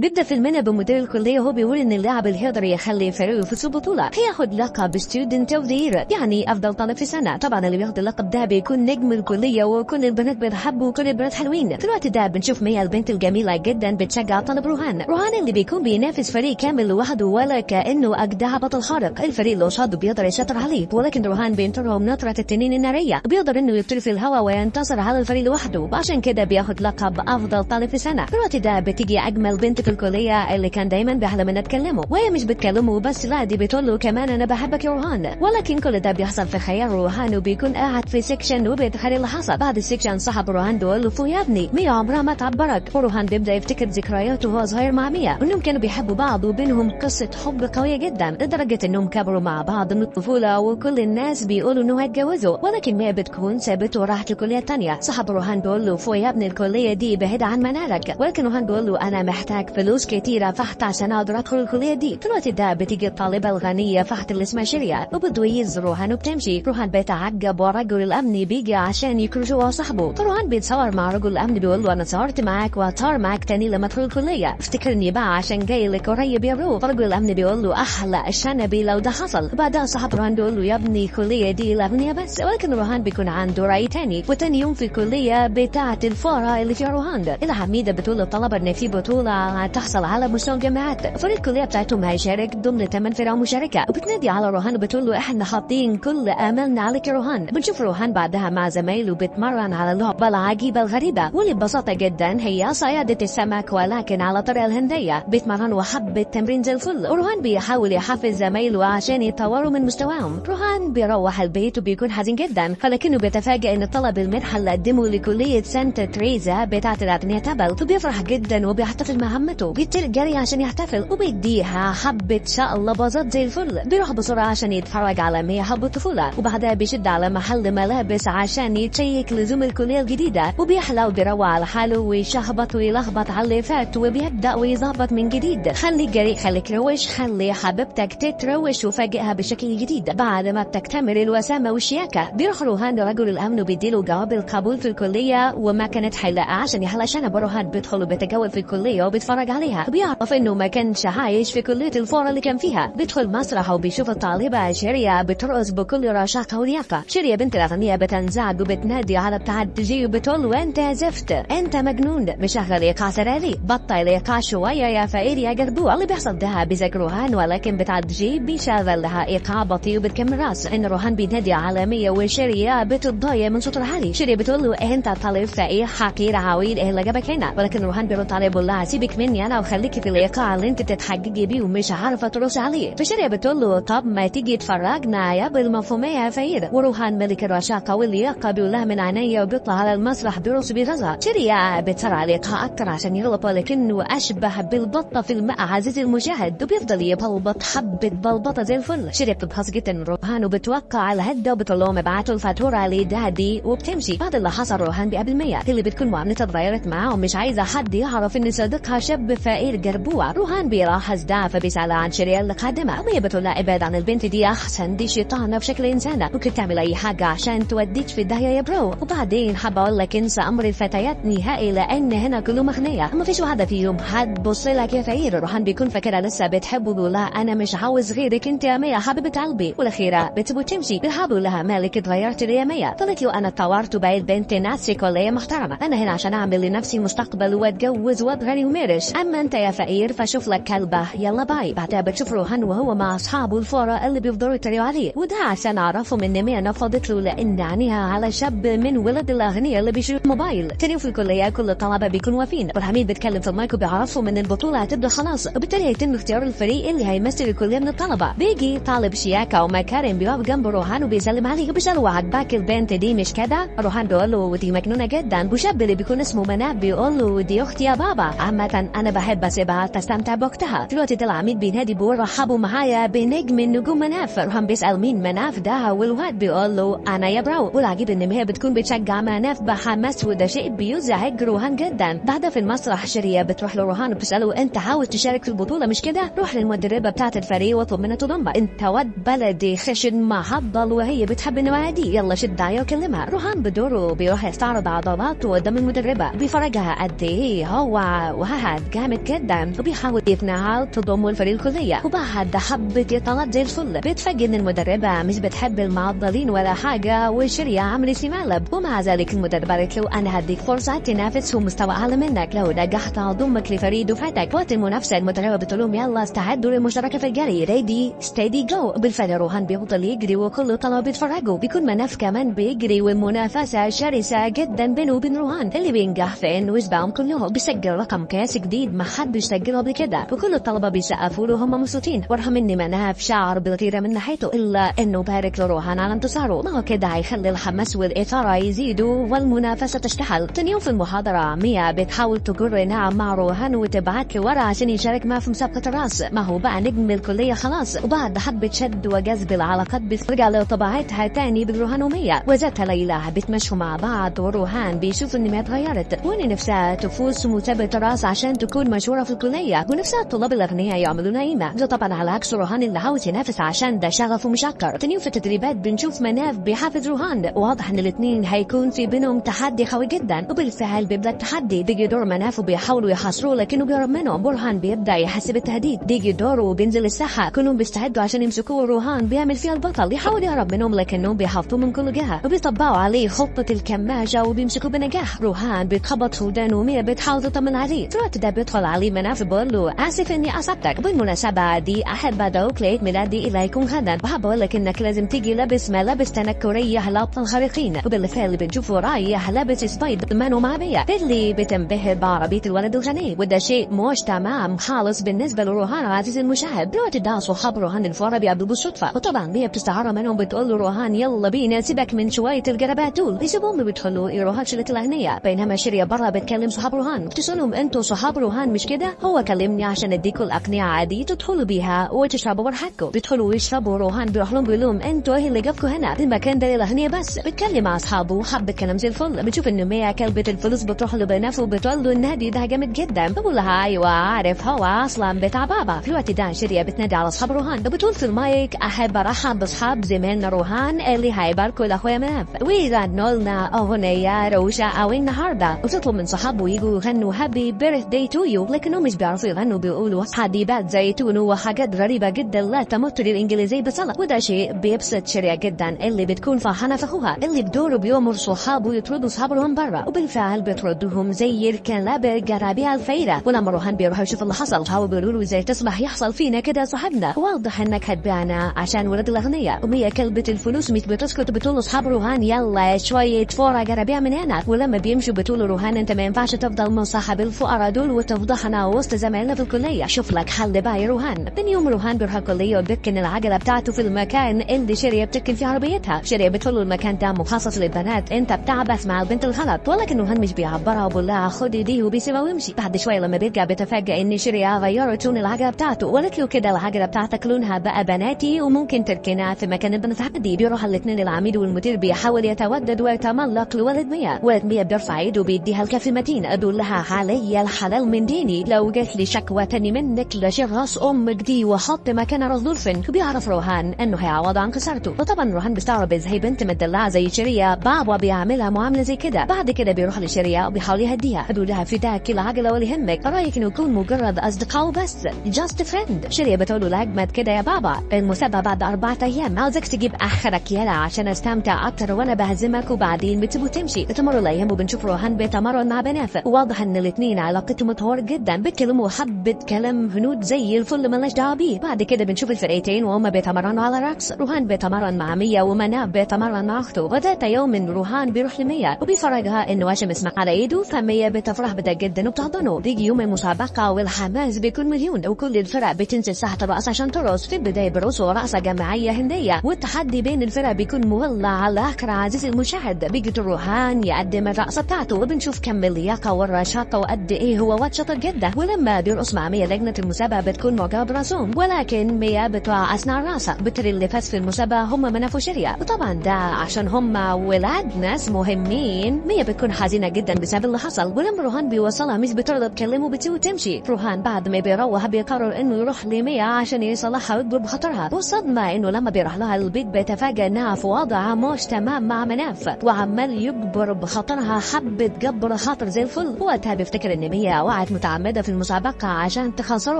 بيبدأ فيلمنا بمدير الكلية وهو بيقول إن اللاعب اللي هيقدر يخلي فريقه يفوز بالبطولة هياخد لقب student of the year، يعني أفضل طالب في السنة. طبعا اللي بياخد اللقب ده بيكون نجم الكلية وكل البنات بتحبه وكل البنات حلوين. في الوقت ده بنشوف ميا البنت الجميلة جدا بتشجع طالب روهان، روهان اللي بيكون بينافس فريق كامل لوحده ولا كأنه أجدع بطل خارق. الفريق اللي قصاده بيقدر يسيطر عليه، ولكن روهان بينطرهم نطرة التنين النارية، بيقدر إنه يطير في الهواء وينتصر على الفريق لوحده، وعشان كده بياخد لقب أفضل طالب في السنة. في الوقت ده بتيجي أجمل بنت في الكلية اللي كان دايما بيحلم انها تكلمه، وهي مش بتكلمه بس، لا دي بتقول له كمان انا بحبك يا روهان. ولكن كل ده بيحصل في خيال روهان، وبيكون قاعد في section وبيتخيل اللي حصل. بعد ال section صاحب روهان بيقول له فوق يا ابني، ميا عمرها ما تعبرك. وروهان بيبدا يفتكر ذكرياته وهو صغير مع ميا، وانهم كانوا بيحبوا بعض وبينهم قصة حب قوية جدا لدرجة انهم كبروا مع بعض من الطفولة وكل الناس بيقولوا انه هيتجوزوا، ولكن ميا بتكون سابته وراحت لكليه تانية. صاحب روهان بيقول له فوق يا ابني، الكلية دي بعيدة عن منارك، ولكن روهان بيقول له انا محتاج فلوس كتيرة فحت عشان اقدر ادخل الكلية دي. في الوقت ده بتيجي الطالبة الغنية فحت اللي اسمها شيريا وبتويز روهان وبتمشي. روهان بيتعجب ورجل الامن بيجي عشان يكرشه هو صاحبه، فروهان بيتصور مع رجل الامن بيقول له انا اتصورت معاك وهتصور معاك تاني لما ادخل الكلية، افتكرني بقى عشان جاي لك قريب يا bro. فرجل الامن بيقول له احلى الشنبي لو ده حصل. بعدها صاحب روهان بيقول له يا ابني الكلية دي الاغنياء بس، ولكن روهان بيكون عنده راي تاني. وتاني يوم في الكلية بتاعه الفارة اللي فيها روهان، العميده بتقول للطلبة ان في بطوله هتحصل على مستوى الجامعات، فريق الكلية بتاعتهم هيشارك ضمن 8 فرق مشاركة، وبتنادي على روهان وبتقول له احنا حاطين كل املنا عليك يا روهان. بنشوف روهان بعدها مع زمايله بيتمرن على اللعبة العجيبة الغريبة، واللي ببساطة جدا هي صياده السمك ولكن على الطريقة الهندية. بيتمرن وحب التمرين زي الفل، وروهان بيحاول يحفز زمايله عشان يطوروا من مستواهم. روهان بيروح البيت وبيكون حزين جدا، ولكنه بيتفاجئ ان طلب المنحة اللي قدمه لكليه سانتا تريزا بتاعه الاغنياء اتقبل، فبيفرح جدا وبيحتفل مع عمته، بيطير جري عشان يحتفل وبيديها حبة شقلباظات زي الفل. بيروح بسرعة عشان يتفرج على ميا حب الطفولة، وبعدها بيشد على محل ملابس عشان يتشيك لزوم الكلية الجديدة، وبيحلى وبيروق على حاله ويشخبط ويلخبط على اللي فات وبيبدأ ويظبط من جديد. خلي جري، خليك روش، خلي حبيبتك تتروش وفاجئها بشكل جديد. بعد ما بتكتمل الوسامة والشياكة بيروح روهان لرجل الأمن وبيديله جواب القبول في الكلية وما كانت حلاقة عشان يحلق شنب. روهان بيدخل وبيتجول في الكلية وبيتفرج عليها، بيعرف انه ما كانش عايش في كلية الفارة اللي كان فيها. بيدخل مسرح وبيشوف الطالبة شيريا بترقص بكل رشاقة ولياقة. شيريا بنت الأغنياء بتنزعج وبتنادي على بتاع الدي وبتقول له انت زفت، انت مجنون، مشغل ايقاع سراري، بطل ايقاع شوية يا فقير يا جربوع. اللي بيحصل ده بيزعج روهان، ولكن بتاع الدي بيشغل لها ايقاع بطيء وبتكمل راس. ان روهان بينادي على ميا وشيريا بتتضايق من صوت العالي. شيريا بتقول له انت طالب فقير حقير عويل، ايه اللي جابك هنا؟ ولكن روهان بيرد عليه بيقول لها سيبك مني انا وخليكي في الايقاع اللي انت بتتحججي بيه ومش عارفه ترقصي عليه. فشيريا بتقول له طب ما تيجي تفرجنا يا بالمفهوميه يا فقير. وروهان ملك الرشاقه واللياقه بيقول لها من عينيا، وبيطلع على المسرح بيرقص بيغزها. شيريا بتسرع الايقاع اكتر عشان يغلط، ولكنه اشبه بالبطه في الماء عزيزي المشاهد، وبيفضل يبلبط حبه بلبطه زي الفل. شيريا بتتغاظ جدا من روهان وبتوقع على الهده وبتقول لهم ابعتوا الفاتورة لدادي وبتمشي. بعد اللي حصل روهان بيقابل ميا اللي بتكون معاملتها اتغيرت معاه ومش عايزه حد يعرف ان صديقها شاب فقير جربوع. روهان بيلاحظ ده فبيسألها عن شيريا القادمة، وهي بتقول لها ابعد عن البنت دي احسن، دي شيطانه في شكل انسانه، ممكن تعمل اي حاجة عشان توديك في الداهيه يا bro. وبعدين حابة اقول لك انسى امر الفتيات نهائي، لان هنا كلهم اغنياء ما فيش واحدة فيهم هتبص لك يا فقير. روهان بيكون فاكرها لسه بتحبه وبيقول لها انا مش عاوز غيرك انت يا ميا حبيبه قلبي. والاخيرة بتسيبه تمشي. بيقول لها مالك اتغيرت ليه يا ميا؟ قالت له انا اتطورت وبقيت بنت ناس في كليه محترمه، انا هنا عشان اعمل لنفسي مستقبل واتجوز واتغني ومرش، اما انت يا فقير فشوف لك كلبه، يلا bye. بعدها بتشوف روهان وهو مع اصحابه الفقراء اللي بيفضلوا يتريقوا عليه، وده عشان عرفهم ان ميا نفضت له لان عينيها على شاب من ولد الاغنياء اللي بيشيل موبايل. تاني في الكلية كل الطلبة بيكونوا واقفين، والعميد بيتكلم في المايك وبيعرفهم ان البطولة هتبدا خلاص، وبالتالي هيتم اختيار الفريق اللي هيمثل الكلية من الطلبة. بيجي طالب شياكه ومكارم بيقف جنب روهان وبيسلم عليه وبيساله عجباك البنت دي مش كده؟ روهان بيقول له ودي مجنونة جدا. وشاب اللي بيكون اسمه مناب بيقول له دي اختي يا بابا، عامة انا بحب اسيبها تستمتع بوقتها. في الوقت ده العميد بينادي بيقول رحبوا معايا بنجم النجوم مناف. روهان بيسال مين مناف ده، والواد بيقول له انا يا bro. والعجيب ان هي بتكون بتشجع مناف بحماس، وده شيء بيزعج روهان جدا. بعدها في المسرح شيريا بتروح لروهان وبتساله انت عاوز تشارك في البطولة مش كده؟ روح للمدربه بتاعه الفريق واطلب منها تضمك، انت واد بلدي خشن معضل وهي بتحب النوعية دي، يلا شد عليها وكلمها. روهان بدوره بيروح يستعرض عضلاته قدام المدربه، بيفرجها قد ايه هو وهاد. جامد جدا، وبيحاول يقنعها تضمه لفريق الكلية. وبعد حبه اطالات زي الفل بيتفاجئ ان المدربه مش بتحب المعضلين ولا حاجة، وشريا عملت مقلب، ومع ذلك المدربه قالت له انا هديك فرصة تنافس في مستوى اعلى منك، لو نجحت هضمك لفريق دفعتك. وقت المنافسة المدربه بتقول لهم يلا استعدوا للمشاركة في الجري، ready steady go. بالفعل روهان بيفضل يجري وكل الطلبة بيتفرجوا، بيكون مناف كمان بيجري، والمنافسه شرسة جدا بينه وبين روهان اللي بينجح في انه يسبقهم كلهم، بيسجل رقم قياسي جديد ما حدش سجله قبل كده، وكل الطلبة بيسقفوا له وهم مبسوطين. ورغم ان مناف شعر بالغيره من ناحيته الا انه بارك لروهان على انتصاره، ما هو كده هيخلي الحماس والاثارة يزيدوا والمنافسه تشتعل. تاني يوم في المحاضرة ميا بتحاول تجر نعم مع روهان وتبعت له ورا عشان يشارك معها في مسابقة الراس، ما هو بقى نجم الكلية خلاص. وبعد حبه شد وجذب العلاقات بترجع لطبيعتها تاني بين روهان وميا، وذاتها ليلى بتمشوا مع بعض، وروهان بيشوف ان ميا اتغيرت وان نفسها تفوز مسابقة الراس عشان تكون مشهورة في الكلية، ونفسها الطلاب الاغنياء يعملوا نايمة. ده طبعا على عكس روهان اللي عاوز ينافس عشان ده شغفه مش اكتر. تاني يوم في التدريبات بنشوف مناف بيحافظ روهان، واضح ان الاثنين هيكون في بينهم تحدي قوي جدا، وبالفعل بيبدا التحدي. بيجي دور مناف وبيحاولوا يحاصروه لكنه بيهرب منهم، برهان بيبدا يحس بالتهديد، بيجي دوره وبينزل الساحة، كلهم بيستعدوا عشان يمسكوه. روهان بيعمل فيها البطل، يحاول يهرب منهم لكنهم بيحافظوه من كل جهة، وبيطبقوا عليه خطه الكماشه وبيمسكوه بنجاح. روهان بيتخبط في ودانه وميا بتحاول تطمن عليه. في الوقت ده بيدخل عليه مناف بيقول له اسف اني اصبتك، بالمناسبة دي احب ادعوك لعيد ميلادي اللي هيكون غدا، وحاب اقول لك انك لازم تيجي لابس ملابس تنكريه لابطال خارقين. وبالفعل بنشوفه رايح لابس سبايدر مان ومع ميا اللي بتنبهر بعربيه الولد الغني، وده شيء مش تمام خالص بالنسبة لروهان عزيز المشاهد. الوقت ده صحاب روهان الفقراء بيقابلوه بالصدفة، وطبعا ميا بتستعار منهم بتقول له روهان يلا بينا سيبك من شوية الجربات دول، بيسيبوهم وبيدخلوا يروحوا شله الاغنياء. بينما شيريا بره بتكلم صحاب روهان بتسالهم انتوا صحاب روهان مش كده؟ هو كلمني عشان اديكوا الاقنعة دي تدخلوا بيها وتشربوا براحتكم. بيدخلوا ويشربوا، روهان بيروح لهم بيقول لهم انتوا ايه اللي جابكوا هنا؟ المكان ده للاغنياء بس. بيتكلم مع اصحابه وحب كلام زي الفل. بتشوف ان ميا كلبة الفلوس بتروح لبناف وبتقول له النادي ده جامد جدا، بقول لها ايوه عارف هو اصلا بتاع بابا. في الوقت ده شيريا بتنادي على اصحاب روهان وبتقول في المايك احب ارحب باصحاب زميلنا روهان اللي هيباركوا لاخويا مناف ويغنوا لنا اغنية روشه قوي النهارده، وتطلب من صحابه يجوا يغنوا happy birthday to you، لكنهم مش بيعرفوا يغنوا، بيقولوا حبيبات زيتون وحاجات غريبة جدا لا تمت للانجليزي بصله، وده شيء بيبسط شيريا جدا اللي بتكون فرحانة في اخوها اللي بدوره بيأمر صحابه يطردوا صحاب روهان بره، وبالفعل بيطردوهم زي الكلاب الجرابيع الفايره. ولما روهان بيروح يشوف اللي حصل هو بيقولوا له ازاي تسمح يحصل فينا كده صاحبنا، واضح انك هتبيعنا عشان ولاد الاغنياء. وميا كلبة الفلوس مش بتسكت، بتقول لاصحاب روهان يلا شوية فورة جرابيع من هنا. ولما بيمشوا بتقول روهان انت ما ينفعش تفضل مصاحب الفقراء دول وتفضحنا وسط زمايلنا في الكلية، شوف لك حل بقى يا روهان. تاني يوم روهان بيروح الكلية وبيركن العجلة بتاعته في المكان اللي شيريا بتركن فيه عربيتها. شيريا بتقول له المكان ده مخصص للبنات، انت بتعبث مع البنت الغلط، ولكن روهان مش بيعبرها وبيقول لها خدي دي وبيسيبها ويمشي. بعد شوية لما بيرجع بيتفاجئ ان شيريا غيرت لون العجلة بتاعته وقالت له كده العجلة بتاعتك لونها بقى بناتي وممكن تركنها في مكان البنات عادي. بيروح الاثنين العميد والمدير بيحاول يتودد ويتملق لولد ميا. ولد ميا بيرفع ايده وبيديها الكف المتين، بيقول لها عليا الحلال من ديني، لو جات لي شكوى تاني منك لشيل راس امك دي وحط مكانها راس دولفين. وبيعرف روهان انه هيعوض عن خسارته، وطبعا روهان بيستغرب ازاي بنت مدلعه زي شيريا بابا بيعملها معاملة زي كده. بعد كده بيروح لشيريا وبيحاول يهديها، بيقول لها فداك العجلة ولا يهمك، رايك انه يكون مجرد اصدقاء وبس، just friend. شيريا بتقول له لاجمد كده يا بابا، المسابقة بعد 4 ايام، عاوزك تجيب اخرك يلا عشان استمتع اكتر وانا بهزمك، وبعدين بتسيبه تمشي. تمر الايام وبنشوف روهان بيتمرن مع بناف، واضح ان الاثنين علاقتهم متطورة جدا، بيتكلموا حبه كلام هنود زي الفل مالناش دعوه بيه. بعد كده بنشوف الفرقتين وهما بيتمرنوا على رقص، روهان بيتمرن مع ميا ومناف بيتمرن مع اخته. وذات يوم روهان بيروح لميا وبيفرجها انه وشم اسمها على ايده، فميا بتفرح بده جدا وبتحضنه. بيجي يوم المسابقة والحماس بيكون مليون، وكل الفرق بتنزل ساحة الرقص عشان ترقص. في البداية بيرقصوا رقصه جماعية هنديه، والتحدي بين الفرق بيكون مولع على اخر عزيزي المشاهد. بيجي روهان يقدم الرقصة بتاعته وبنشوف كم اللياقة والرشاقه وقد ايه هو واد شاطر جدا. ولما بيرقص مع ميا لجنة المسابقة بتكون معجبه براسهم، ولكن ميا بتقع اثناء الرقصة. بالتالي اللي فاز في المسابقة هم مناف وشيريا، وطبعا ده عشان هم ولاد ناس مهمين. ميا بتكون حزينة جدا بسبب اللي حصل، ولما روهان بيوصلها مش بترضى تكلمه بتسيبه تمشي. روهان بعد ما بيروح بيقرر انه يروح لميا عشان يصلحها ويكبر بخاطرها، والصدمه انه لما بيروح لها البيت بيتفاجئ انها في وضع مش تمام مع مناف، وعمال يجبر بخاطرها حبه جبر خاطر زي الفل. وقتها بيفتكر ان ميا وقعت متعمدة في المسابقة عشان تخسره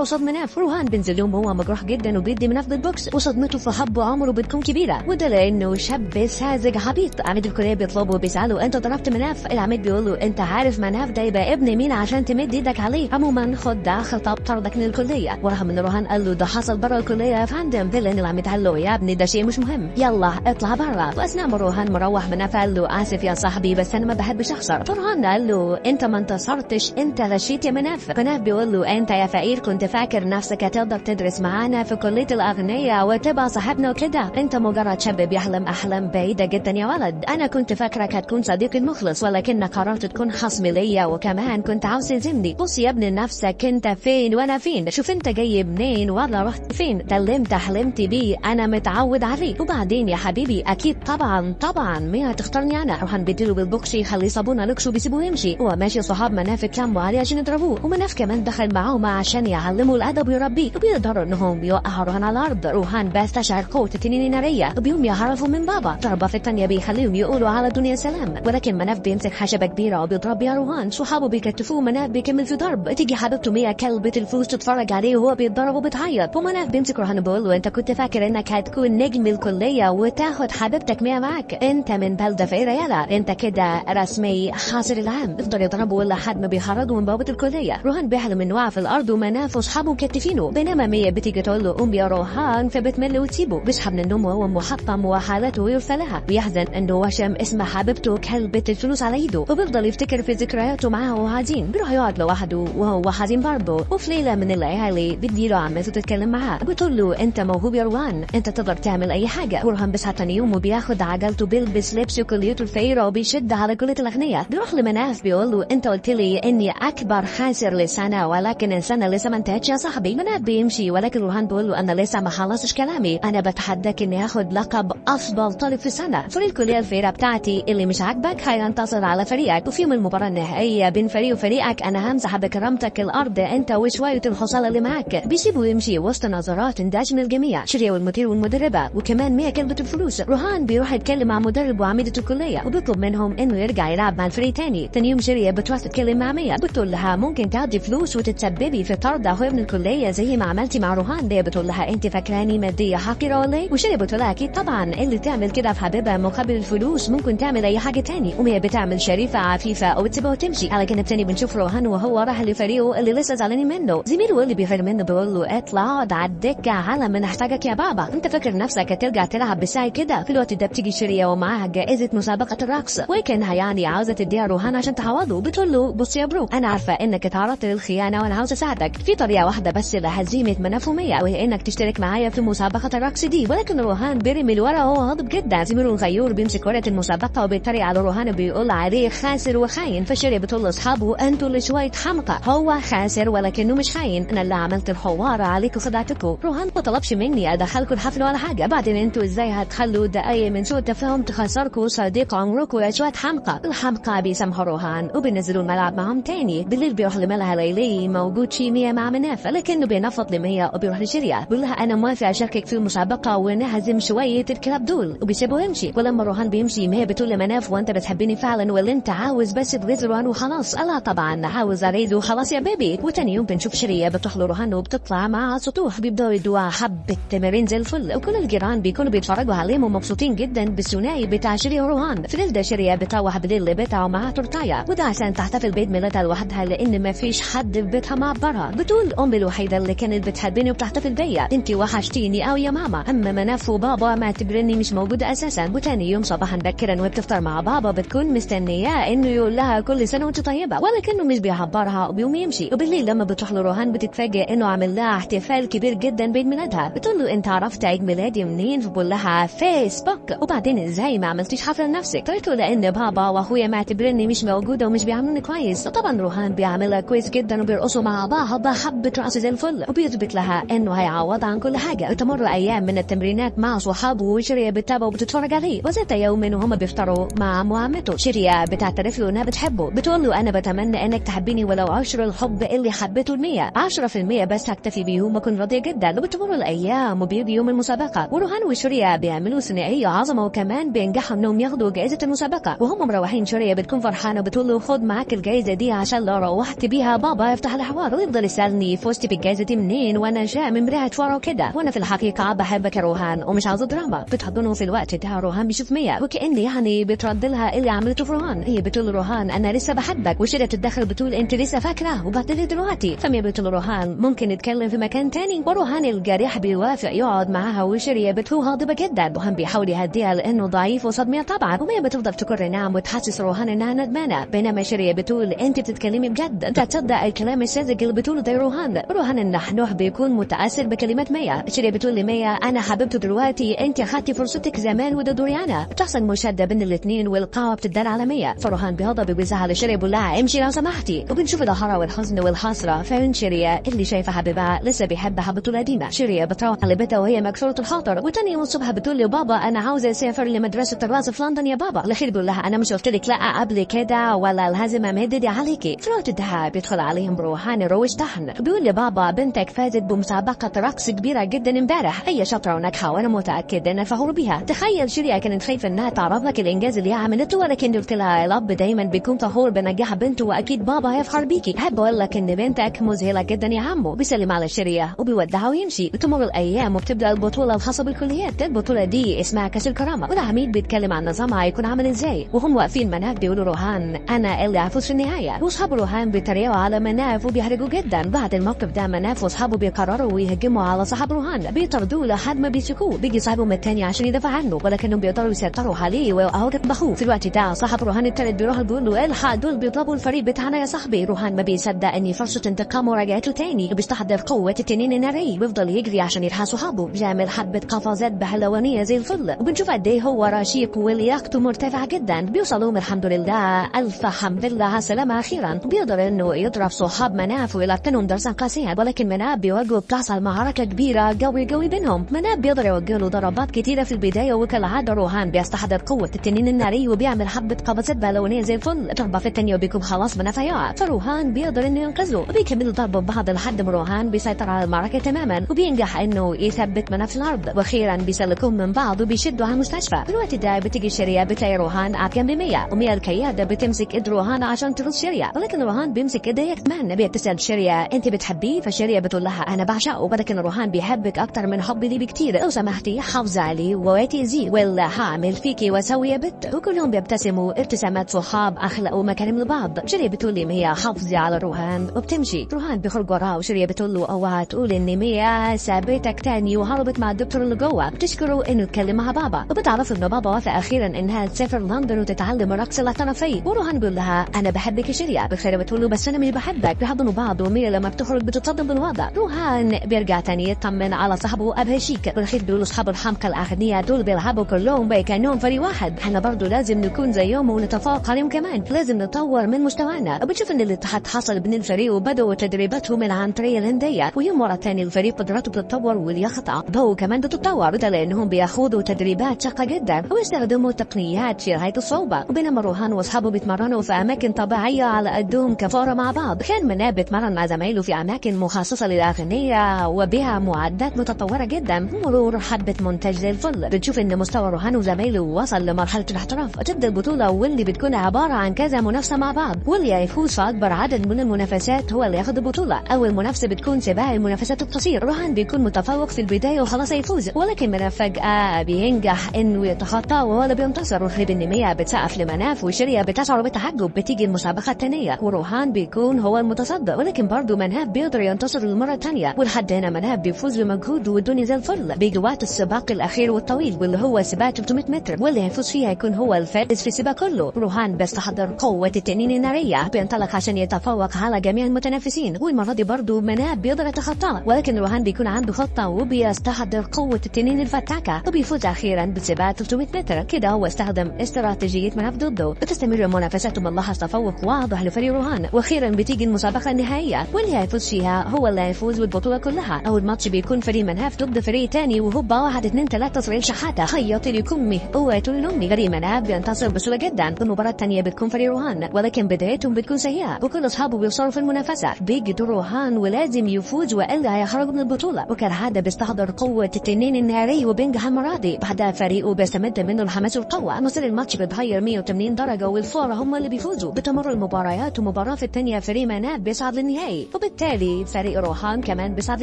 قصاد مناف. روهان بينزل لهم وهو مجروح جدا وبيدي مناف بالبوكس، وصدمته في حبه عمره بتكون كبيرة، وده لانه شاب ساذج عبيط. عميد الكلية بيطلبه وبيساله انت ضربت مناف؟ العميد بيقول له انت عارف مناف ده يبقى ابن مين عشان تمد ايدك عليه؟ عموما خد ده خطاب طردك من الكلية. ورغم ان روهان قال له ده حصل بره الكلية يا فندم، لان العميد قال له يا ابني ده شيء مش مهم، يلا اطلع بره. واثناء ما روهان مروح مناف قال له اسف يا صاحبي بس انا ما بحبش اخسر. فروهان قال له انت ما انتصرتش، انت غشيت يا مناف. مناف بيقول له انت يا فقير كنت فاكر نفسك هتقدر تدرس معانا في كليه الاغنياء وتبقى صاحبنا وكده، انت مجرد شاب بيحلم احلام بعيدة جدا يا ولد. انا كنت فاكرك هتكون صديقي المخلص، ولكنك قررت تكون خصمي ليا، وكمان كنت عاوز تهزمني. بص يا ابني نفسك انت فين وانا فين، شوف انت جاي منين ولا رحت فين، ده اللي انت حلمت بيه انا متعود عليه. وبعدين يا حبيبي اكيد طبعا طبعا مين هتختارني انا؟ روحان بيديله بالبوكس يخليه صابونه لوكس وبيسيبوه يمشي. هو ماشي صحاب مناف اتلموا عليه عشان يضربوه، ومناف كمان دخل معاهم عشان يعلموا الادب ويربيه، وبيقدروا انهم يوقعوا روهان على الارض. روهان بيستشعر قوة التنين النارية وبيقوم يهربوا من بابا. ضربه في الثانية بيخليهم يقولوا على الدنيا سلام، ولكن مناف بيمسك خشبه كبيرة وبيضرب بيها روهان. صحابه بيكتفوه، مناف بيكمل في ضرب. تيجي حبيبته ميا كلبة الفلوس تتفرج عليه وهو بيتضرب وبتعيط، ومناف بيمسك روهان وبيقول له انت كنت فاكر انك هتكون نجم الكلية وتاخد حبيبتك ميا معاك، انت من بلده فقيرة يالا، انت كده رسمي خاسر العام. يفضل يضربه لحد ما بيخرجوا من بوابه الكلية. روهان بيحلم انه وقع في الارض ومناف واصحابه مكتفينه، بينما ميا بتيجي تقول له قوم يا روهان، فبتمل وتسيبه. بيصحى من النوم وهو محطم وحالته يرثى لها، بيحزن انه وشم اسم حبيبته كلبة الفلوس على ايده، وبيفضل يفتكر في ذكرياته معاها وهو حزين. بيروح يقعد لوحده وهو حزين برضه. وفي ليلة من الليالي بتجيله عمته تتكلم معاه، بتقول له انت موهوب يا روان، انت تقدر تعمل اي حاجة. روهان بيصحى تاني يوم وبياخد عجلته، بيلبس لبس كليته الفقيرة وبيشد على كليه الاغنياء. بيروح لمناف بيقول له انت قلت لي اني اكبر خاسر لسنه، ولكن السنة لسه ما انتهتش يا صاحبي. مناف بيمشي، ولكن روهان بيقول له انا لسه ما خلصتش كلامي، انا بتحداك اني اخد لقب افضل طالب في السنة. فريق الكلية الفقيرة بتاعتي اللي مش عاجبك هينتصر على فريقك، وفي يوم المباراة النهائية بين فريق وفريقك انا همسح بكرامتك الارض انت وشوية الحصاله اللي معاك. بيسيبه يمشي وسط نظرات اندهاش من الجميع، شريا والمدير والمدربه وكمان ميا كلبة الفلوس. روهان بيروح يتكلم مع مدرب وعميدة الكلية وبيطلب منهم انه يرجع يلعب مع الفريق تاني. تاني يوم شريا بتروح تتكلم مع ميا، بتقول لها ممكن تاخدي فلوس وتتسببي في طرد اخويا من الكلية زي ما عملتي مع روهان. دي بتقول لها انت فاكراني مادية حقيرة ولا ايه؟ وشريا بتقول لها اكيد طبعا، اللي تعمل كده في حبيبها مقابل الفلوس ممكن تعمل اي حاجة تاني. وميا بتعمل شريفه عفيفة وبتسيبها وتمشي. على جانب تاني بنشوف روهان وهو راح لفريقه اللي لسه زعلانين منه. زميله اللي بيغير منه بيقول له اطلع اقعد على الدكة على ما نحتاجك يا بابا، انت فاكر نفسك هترجع تلعب بساعة كده؟ في الوقت ده بتيجي شريا ومعاها جائزة مسابقة الرقص، وكانها يعني عاوزه تديها روهان عشان تعوضه. بتقول له بص يا bro، انا عارفه انك اتعرضت للخيانه وانا عاوزه اساعدك في طريقه واحدة بس لهزيمه مناف وميا، وهي انك تشترك معايا في مسابقة الرقص دي. ولكن روهان بيرمي الورقة وهو غاضب جدا. زميله الغيور بيمسك ورقة المسابقة وبيتريق على روهان وبيقول عليه خاسر وخاين. فشيريا بتقول لاصحابه انتوا اللي شوية حمقى، هو خاسر ولكنه مش خاين، انا اللي عملت الحوار عليكم وخدعتكم. روهان ما طلبش مني ادخلكم الحفل ولا حاجة، بعدين انتوا ازاي هتخلوا دقايق من سوء التفاهم تخسركم صديق عمركم يا شوية حمقى؟ الحمقى بيسامحوا روهان وبينزلوا الملعب معهم تاني. بالليل بيروح لملهى ليلي موجود شي ميا مع مناف، لكنه بينفض لميا وبيروح لشيريا بيقول لها انا موافق اشاركك في المسابقة ونهزم شوية الكلاب دول، وبيسيبه يمشي. ولما روهان بيمشي ميا بتقول لمناف وانت بتحبني فعلا ولا انت عاوز بس تغيظ روهان وخلاص؟ قالها طبعا عاوز اغيظه وخلاص يا baby. وتاني يوم بنشوف شيريا بتروح لروهان وبتطلع معاه سطوح، بيبداوا يدوها حبه تمارين زي الفل، وكل الجيران بيكونوا بيتفرجوا عليهم ومبسوطين جدا بالثنائي بتاع شيريا وروهان. في الليل ده شيريا بتروح بالليل لبيتها ومعاها تورتايه، وده عشان تحتفل بعيد ميلادها لوحدها لان ما فيش حد في بيتها معبرها. بتقول امي الوحيدة اللي كانت بتحبني وبتحتفل بيا، انت وحشتيني قوي يا ماما. اما مناف وبابا ما اعتبرني مش موجودة اساسا. وتاني يوم صباحا باكرا وبتفطر مع بابا بتكون مستنياه انه يقول لها كل سنة وانت طيبة، ولكنه مش بيعبرها وبيقوم يمشي. وبالليل لما بتروح لروهان بتتفاجئ انه عامل لها احتفال كبير جدا بعيد ميلادها. بتقول له انت عرفت عيد ميلادي منين؟ فبقول لها فيسبوك. وبعدين ازاي ما عملتيش حفلة لنفسك؟ قلت له لان بابا واخويا معتبرني مش موجودة ومش بيعاملوني كويس. طبعا روهان بيعاملها كويس جدا وبيرقصوا مع بعض حبه رقص زي الفل، وبيثبت لها انه هيعوضها عن كل حاجة. تمر ايام من التمرينات مع صحابه وشيريا بتتابعه وبتتفرج عليه. وذات يوم وهما بيفطروا مع عمه وعمته، شيريا بتعترف له انها بتحبه. بتقول له انا بتمنى انك تحبيني ولو 10 الحب اللي حبيته المية، 10% بس هكتفي بيه وما اكون راضية جدا. وبتمر الايام وبيجي يوم المسابقة، وروهان وشيريا بيعملوا ثنائية عظمه، وكمان بينجحوا انهم ياخدوا جائزة المسابقة. وهم مروحين شيريا بتكون فرحانة وبتقول له خد معاك الجائزة دي عشان لو روحت روحت بيها بابا يفتح الحوار ويفضل يسالني فزت بالجائزة دي منين وانا جاء من ريحه ورا وكده، وانا في الحقيقة بحبك يا روهان ومش عاوزه دراما. بتحضنه في الوقت ده روهان بيشوف ميا وكأن يعني بترد لها اللي عملته في روهان. هي بتقول روهان انا لسه بحبك، وشيريا بتتدخل بتقول انت لسه فاكره وبعتلي دلوقتي. فميا بتقول روهان ممكن نتكلم في مكان تاني، وروهان الجريح بيوافق يقعد معاها، وشيريا بتكون غاضبه جدا. روهان بيحاول يهديها لانه ضعيف وصدميه طبعا، وميا بتفضل تكر نعم وتحسس روهان انها ندمانه، بينما شيريا بتقول انت بتتكلمي بجد، انت تصدق الكلام الساذج اللي بتقوله ده روهان. روهان النحنوح بيكون متاثر بكلمات ميا. شيريا بتقول لميا انا حبيبته دلوقتي، انت اخدتي فرصتك زمان وده دوري انا. بتحصل مشاده بين الاثنين والقاعه بتدار على ميا، فروهان بيغضب وبيزعل شيريا بيقول لها امشي لو سمحتي. وبنشوف القهرة والحزن والحسرة في عيون شيريا اللي شايفه حبيبها لسه بيحب حبيبته القديمة. شيريا بتروح على بيتها وهي مكسورة الخاطر، وتاني يوم الصبح بتقول لبابا انا عاوزه اسافر لمدرسة الرقص في لندن يا بابا. الاخير بيقول لها انا مش قلت لك لا قبل كده ولا الهزيمة مهددة عليكي. في الوقت ده بيدخل عليهم روهان روش طحن، بيقول لبابا بنتك فازت بمسابقه رقص كبيرة جدا امبارح، هي شاطرة وناجحة وانا متاكد انها فخور بيها. تخيل شيريا كانت خايفة انها تعرف لك الانجاز اللي هي عملته، ولكن قلت لها الاب دايما بيكون فخور بنجاح بنته واكيد بابا هيفخر بيكي. احب اقول لك ان بنتك مذهلة جدا يا عمو. بيسلم على شيريا وبيودعها ويمشي. بتمر الايام وبتبدا البطولة الخاصة بالكليات، البطولة دي اسمها كاس الكرامة، والعميد بيتكلم عن نظامها هيكون عامل ازاي. وهم واقفين مناف بيقولوا روهان انا اللي هفوز في النهاية، واصحاب روهان بيتريقوا على مناف وبيحرجوا جدا. بعد الموقف ده مناف واصحابه بيقرروا يهجموا على صاحب روهان، بيطردوه لحد ما بيمسكوه. بيجي صاحبهم التاني عشان يدافع عنه، ولكنهم بيقدروا يسيطروا عليه ويوقعوه جنب اخوه. في الوقت ده صاحب روهان التالت بيروح بيقول له الحق دول بيطلبوا الفريق بتاعنا يا صاحبي. روهان ما بيصدق ان فرصة انتقامه رجعت له تاني، وبيستحضر قوة التنين الناري ويفضل يجري عشان يلحق صحابه. بيعمل حبه قفزات بهلوانيه زي الفل، وبنشوف قد ايه هو رشيق ولياقته مرتفعة جدا. بيوصلوا الحمد لله الف حمد لله على السلامة اخيرا. بيقدر انه يضرب صحاب مناف ويلقنهم درسا قاسيا، ولكن مناف بيواجهه بتحصل معركة كبيرة قوي قوي بينهم. مناف بيقدر يوجه له ضربات كتيرة في البداية، وكالعادة روهان بيستحضر قوة التنين الناري وبيعمل حبه قفزات بهلوانيه زي الفل. ضربه في الثانية وبيكون خلاص مناف هيقع، فروهان بيقدر انه ينقذه وبيكملوا ضربه ببعض لحد ما روهان بيسيطر على المعركة تماما وبينجح انه يثبت مناف في الارض. واخيرا بيسلكوهم من بعض وبيشدوا على المستشفى. في الوقت ده بتيجي شيريا بتلاقي روهان قاعد جنب ميا، وميا الكياده بتمسك ايد روهان عشان تغز شيريا، ولكن روهان بيمسك ايديها كمان. بيتسال شيريا انت بتحبيه؟ فشيريا بتقول لها انا بعشقه، ولكن روهان بيحبك اكتر من حبي ليه بكتير، لو سمحتي حافظي عليه وتأذيه ولا هعمل فيكي واسوي يا بت. وكلهم بيبتسموا ابتسامات صحاب اخلاق ومكارم لبعض. شيريا بتقول لي ميا حافظي على روهان وبتمشي. روهان بيخرج وراها وشيريا بتقول له اوعى تقول ان ميا سابتك تاني وهربت مع الدكتور اللي جوه. بتشكره انه اتكلم مع بابا، وبتعرف انه بابا وافق اخيرا انها تسافر لندن وتتعلم الرقص الاحترافي. وروهان بيقول لها انا بحبك يا شيريا. بخير بتقول له بس انا مش بحبك. بيحضنوا بعض، وميا لما بتخرج بتتصدم بالوضع. روهان بيرجع تاني يطمن على صاحبه ابهشيك. بالاخير بيقولوا اصحاب الحمقى الاغنياء دول بيلعبوا كلهم كانهم فريق واحد، احنا برضه لازم نكون زيهم ونتفوق عليهم كمان، لازم نطور من مستوانا. وبتشوف ان الاتحاد حصل بين الفريق وبدأوا تدريباتهم العنتريه الهندية، ويوم ورا الثاني الفريق قدراته بتتطور ولياقته ضوء كمان بتتطور، وده لانهم بياخدوا تدريبات شاقه جدا ويستخدموا تقنيات في غاية الصعوبة. وبينما روهان واصحابه بيتمرنوا في اماكن طبيعية على قدهم كفارة مع بعض، كان مناب بيتمرن مع زمايله في اماكن مخصصة للاغنياء وبها معدات متطورة جدا. مرور حبه مونتاج زي الفل. بتشوف ان مستوى روهان وزمايله وصل لمرحلة الاحتراف. تبدا البطولة واللي بتكون عبارة عن كذا منافسه مع بعض، واللي هيفوز في اكبر عدد من المنافسات هو اللي ياخد البطولة. اول منافسه بتكون سباق المنافسات القصير، روهان بيكون متفوق في البداية وخلاص هيفوز، ولكن مناف فجاة بينجح انه يتخطى وهو اللي بينتصر. وخريب النميه بتسقف لمناف وشيريا بتشعر بالتعجب. بتيجي المسابقة الثانية وروهان بيكون هو المتصدر، ولكن برضه مناف بيقدر ينتصر للمرة الثانية، ولحد هنا مناف بيفوز بمجهوده والدنيا زي الفل. بيجي وقت السباق الاخير والطويل واللي هو سباق 300 متر، واللي هيفوز فيها يكون هو الفائز في السباق كله. روهان بيستحضر قوة التنين النارية، بينطلق عشان يتفوق على جميع المتنافسين، والمرة دي برضه مناف بيقدر يتخطاه، ولكن روهان بيكون عنده خطه وبيستحضر قوة التنين الفتاكة وبيفوز اخيرا بسباق 300 متر. كده هو استخدم استراتيجية مناف ضده. بتستمر المنافسات وبنلاحظ تفوق واضح لفريق روهان. واخيرا بتيجي المسابقة النهائية واللي هيفوز فيها هو اللي هيفوز بالبطولة كلها. اول ماتش بيكون فريق مناف ضد فريق تاني، وهوبا 1 2 3 اسرائيل شحاته خيط لكمه اوعى تقول لامي. فريق مناف بينتصر بسهولة جدا. المباراة الثانية بتكون فريق روهان، ولكن بدايتهم بتكون سيئه وكل اصحابه بيخسروا في المنافسة. بيجي دور روهان ولازم يفوز والا هيخرج من البطولة، وكالعادة بيستحضر قوة التنين الناري وبينجح المرة دي. بعدها فريقه بيستمد منه الحماس والقوه. مصير الماتش بيتغير 180 درجه والفاره هم اللي بيفوزوا. بتمر المباريات ومباراة المباراة في الثانية فريق مناف بيصعد للنهائي، وبالتالي فريق روحان كمان بيصعد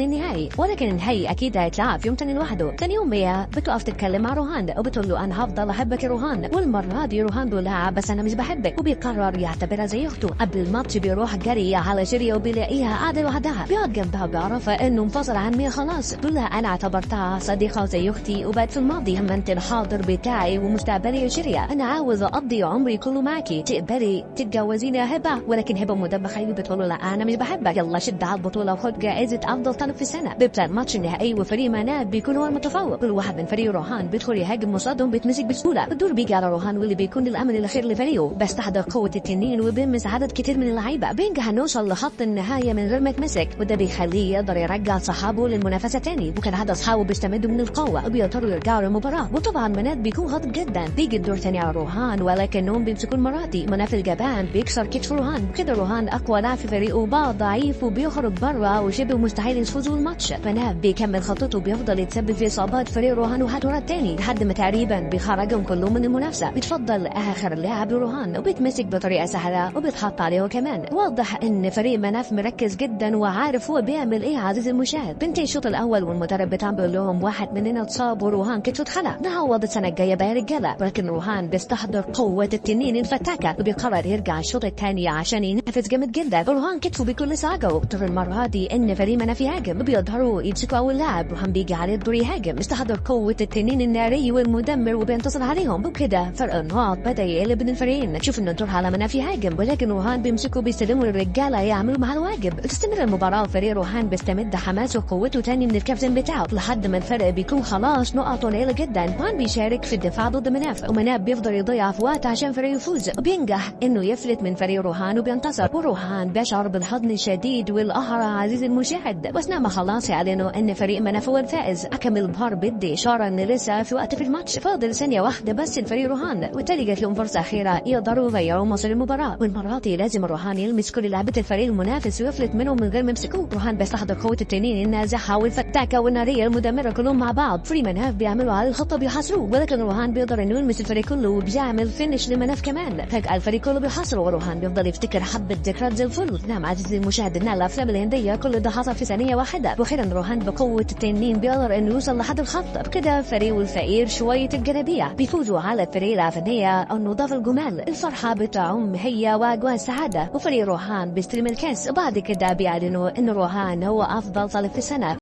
للنهائي، ولكن النهائي اكيد هيتلعب في يوم تاني لوحده. تاني يوم ميا بتقف تتكلم مع روهان وبتقول له انا هفضل احبك يا روهان، والمرة دي روهان بيقول لها بس انا مش بحبك، وبيقرر يعتبرها زي اخته. قبل الماتش بيروح جري على شيريا وبيلاقيها قاعدة لوحدها، بيقعد جنبها وبيعرفها انه انفصل عن ميا خلاص، بيقول لها انا اعتبرتها صديقه زي اختي وبقت في الماضي، اما انت الحاضر بتاعي ومستقبلي يا شيريا، انا عاوز اقضي عمري كله معاكي، تقبلي تتجوزيني يا هبه؟ ولكن هبه مدبخه بتقول له لا انا مش بحبك، يلا شد على البطولة وخد جائزة افضل طالب في السنة. بيبدا الماتش النهائي وفريق مناف بيكون هو المتفوق، كل واحد من فريق روهان بيدخل يهاجم مصادهم بيتمسك بسهولة، الدور بيجي على روهان واللي بيكون الامل الاخير لفريقه، بس تحضر قوة التنين وبيمس عدد كتير من اللعيبة، بينجح انه يوصل لخط النهاية من غير ما يتمسك، وده بيخليه يقدر يرجع صحابه للمنافسة تاني، وكان عدد اصحابه بيستمدوا من القوة وبيقدروا يرجعوا للمباراة. وطبعا مناف بيكون غاضب جدا، بيجي الدور تاني على روهان ولكنهم بيمسكوا المرة دي، مناف الجبان بيكسر كتف روهان، وكده روهان اقوى لاعب في فريقه بقى ضعيف وبيخرج بره وشبه مستحيل يفوزوا الماتش. مناف بيكمل خطته وبيفضل يتسبب في اصابات فريق روهان وحد ورا التاني لحد ما تقريبا بيخرجهم كلهم من المنافسة. بيتفضل اخر لاعب لروهان وبيتمسك بطريقة سهلة وبيتحط عليه كمان. واضح ان فريق مناف مركز جدا وعارف هو بيعمل ايه عزيزي المشاهد. بنتهي الشوط الاول والمدرب بتاعهم بيقول لهم واحد مننا اتصاب وروهان كتفه اتخلع، نعوض السنة الجاية بقى يا رجاله، ولكن روهان بيستحضر قوة التنين الفتاكة وبيقرر يرجع الشوط الثاني عشان ينافس جامد جدا. روهان كتفه بيكون لسه عجبه، اضطر المرة دي ان فريق مناف يهاجم، بيظهروا يمسكوا اول لاعب، روهان بيجي عليه الدور يهاجم، استحضر قوة التنين الناري والمدمر وبينتصر عليهم، وكده فرق النقاط بدا يقلب بين الفريقين. شوف ان الدور على مناف يهاجم، ولكن روهان بيمسكوا بيستلموا الرجالة يعملوا مع الواجب. تستمر المباراة وفريق روهان بيستمد حماسه وقوته تاني من الكابتن بتاعه لحد ما الفرق بيكون خلاص نقط قليله جدا. روهان بيشارك في الدفاع ضد مناف، ومناف بيفضل يضيع في وقت عشان فريقه يفوز، وبينجح انه يفلت من فريق روهان وبينتصر، وروهان بيشعر بالحضن الشديد والقهر عزيزي المشاهد. واثناء ما خلاص يعلنوا ان فريق مناف هو الفائز، حكم الفار بيدي اشارة ان لسه في وقت في الماتش، فاضل ثانية واحدة بس لفريق روهان، وبالتالي جات لهم فرصة اخيرة يقدروا يغيروا مصير المباراة، والمرة دي لازم روهان يلمس كل لعبه الفريق المنافس ويفلت منهم من غير ما يمسكوه. روهان بيستحضر قوة التنين النازحه والفتاكه والناريه المدمرة كلهم مع بعض، فريق مناف بيعملوا على الخطة بيحاصروه، ولكن روهان بيقدر انه يلمس الفريق كله وبيعمل finish لمناف كمان. فجاة الفريق كله بيحاصره وروهان بيفضل يفتكر حبه ذكريات زي الفل. نعم عزيزي المشاهد، ان الافلام الهندية كل ده حصل في ثانية واحدة. واخيرا روهان بقوة التنين بيقدر انه يوصل لحد الخط، بكده فريقه الفقير شوية الجلابية بيفوزوا على الفريق العفنيه النضاف الجمال. الفرحة بتعم هي واجواء السعادة، وفريق روهان بيستلم الكاس، وبعد كده بيعلنوا ان روهان هو افضل طالب في السنة.